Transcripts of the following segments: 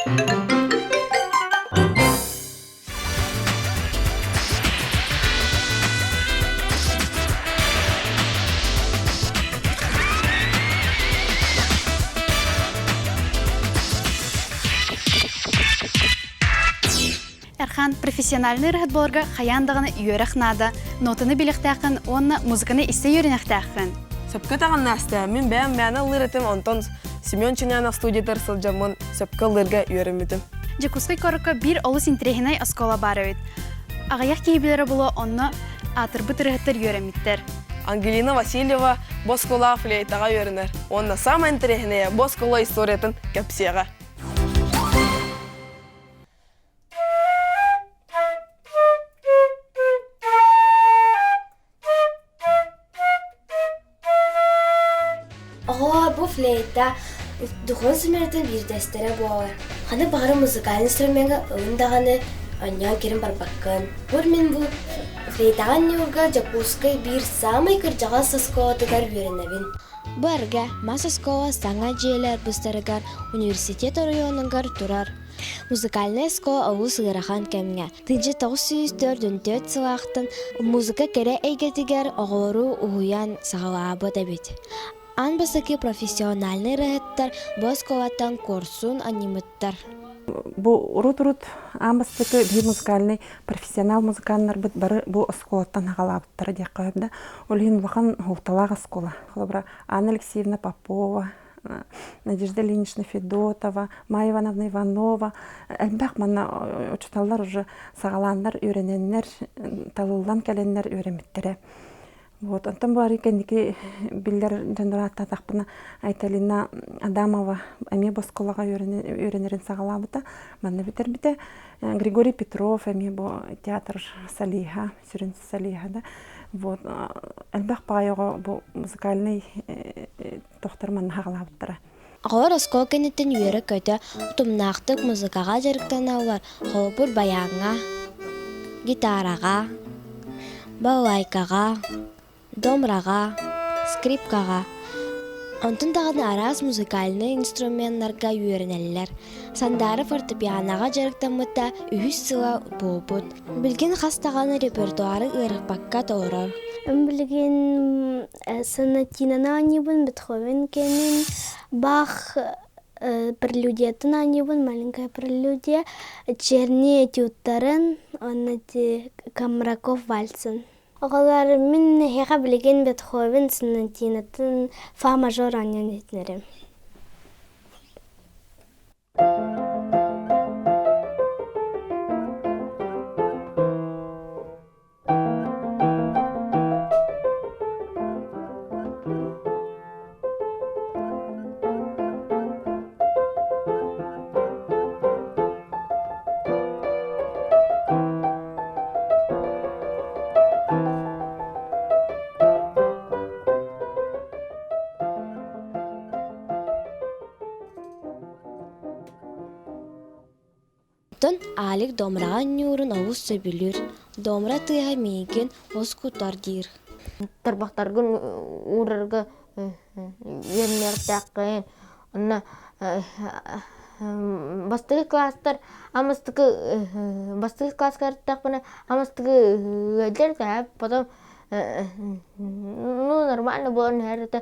Эрхан, профессиональный ырыһыт буоларга хайаан даҕаны үөрэх наада, нотаны билиэхтээххин уонна музыканы истэ үөрэниэхтээххин. Сөпкө таҕыннаастаа, мин бэйэм мээнэ ыллыыр этим, онтон Семен Ченянов студиятыгар сылдьаммын сөпкө ыллыырга үөрэммитим. Дьокуускай куоракка биир олус интэриэһинэй оскуола баар эбит. Аҕыйах киһи билэрэ буолуо, онно аатырбыт ырыаһыттар үөрэммиттэр. Ангелина Васильева бу оскуолаҕа флейтаҕа үөрэнэр уонна саамай интэриэһинэйэ бу оскуола историятын кэпсиэҕэ. Оҕолор бу флейта духуон сүмэритин биирдэстэрэ буолар. Ханнык баҕарар музыкальнай инструмеҥҥа ылын даҕаны оонньоон кирин барбаккын. Бу мин бу флейтаҕа оонньуурга Дьокуускай биир саамай кырдьаҕас оскуолатыгар үөрэнэбин. Бу эргэ мас оскуола саҥа дьиэлэр быстарыгар университет оройуонугар турар. Музыкальнай оскуола олус ыарахан кэмҥэ 1944 сылаахтан музыка кэрэ эйгэтигэр оҕолору уһуйан саҕалаабыт эбит. Аан бастакы профессиональнай ырыаһыттар бу оскуолаттан куорсун анньыммыттар. Бу урут-урут аан бастакы биир музыкальный профессионал музыканнарбыт бары бу оскуолаттан аҕалаабыттара диэххэ сөп да. Ол иһин улахан суолталаах оскуола. Холобура, Анна Алексеевна Попова, Надежда Ильинична Федотова, Майя Ивановна Иванова элбэх манна учууталлар уже саҕалааннар үөрэнэннэр, талыллан кэлэннэр үөрэммиттэрэ. Вот, онтон бары кэнники биллэр дьоннор ааттаатахпына Айталина Адамова эмиэ бу оскуолаҕа үөрэнэрин саҕалаабыта, манна бүтэрбитэ. Григорий Петров эмиэ бу театр солиһа, сүрүн солиһа да. Вот, элбэх баҕайы оҕо бу музыкальный тохтор манна хаҕалаабыттара. Оҕолор оскуола кэнниттэн үөрэ-көтө, утумнаахтык музыкаҕа дьарыктаналлар, холобур, баяҥҥа, гитараҕа, балалайкаҕа, домраҕа, скрипкаҕа. Онтон даҕаны араас музыкальнай инструменнарга үөрэнэллэр. Сандаара фортепианоҕа дьарыктаммыта үһүс сыла буолбут. Билигин хас даҕаны репертуары ыарырпакка толорор. Билигин Сонатинаны оонньуубун, Бетховен кэмин, Бах прелюдиятын оонньуубун, Маленькая прелюдия, Черни этюдтарын уонна ити Комраков вальсын. Оҕолор мин эһиэхэ билигин Бетховен сонатинатын фа мажор оонньоон иһитинэрим. Оттон Алик домраҕа ньуурун олус сөбүлүүр, домра тыаһа миигин уоскутар диир. Тарбахтаргын уурарга үөрэнэртээххин онно бастакы класстар амастыкы бастакы класска ырыттахпына амастыкы ыалдьар этэ потом ну нормально буолан иһэр этэ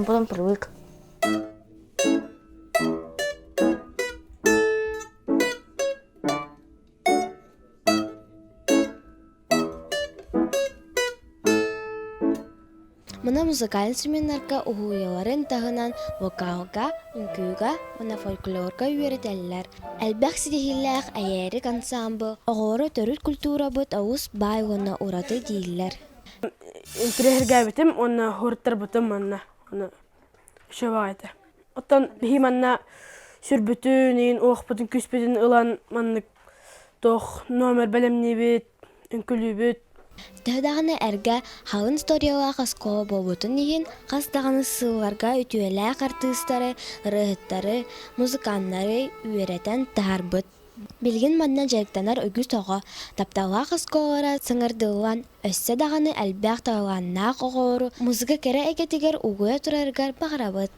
потом привык. Мына музыкальнай семинарга уһуйаларын таһынан вокалга, үҥкүүгэ уонна фольклорга үөрэтэллэр. Элбэх ситиһиилээх эйээрик ансаамбыл оҕолоро төрүт культурабыт олус баай уонна ураты дииллэр. Интириэһиргээбитим уонна уһуруттарбытым манна. Аны үчүгэй этэ. Оттон биһи манна сүрбүтүн, иин уохпутун, күүспүтүн ылан маннык туох номер бэлэмниибит, үҥкүлүүбүт. Төһө даҕаны эргэ халыҥ историялаах оскуола буолбутун иһин, хас даҕаны сылларга үтүөлээх артыыстары, ырыаһыттары, музыканнары үөрэтэн таһаарбыт. Билигин манна дьарыктанар үгүс оҕо тапталлаах оскуолалара саҥардыллан, өссө даҕаны элбэх талааннаах оҕолору музыка кэрэ эйгэтигэр угуйа турарыгар баҕарабыт.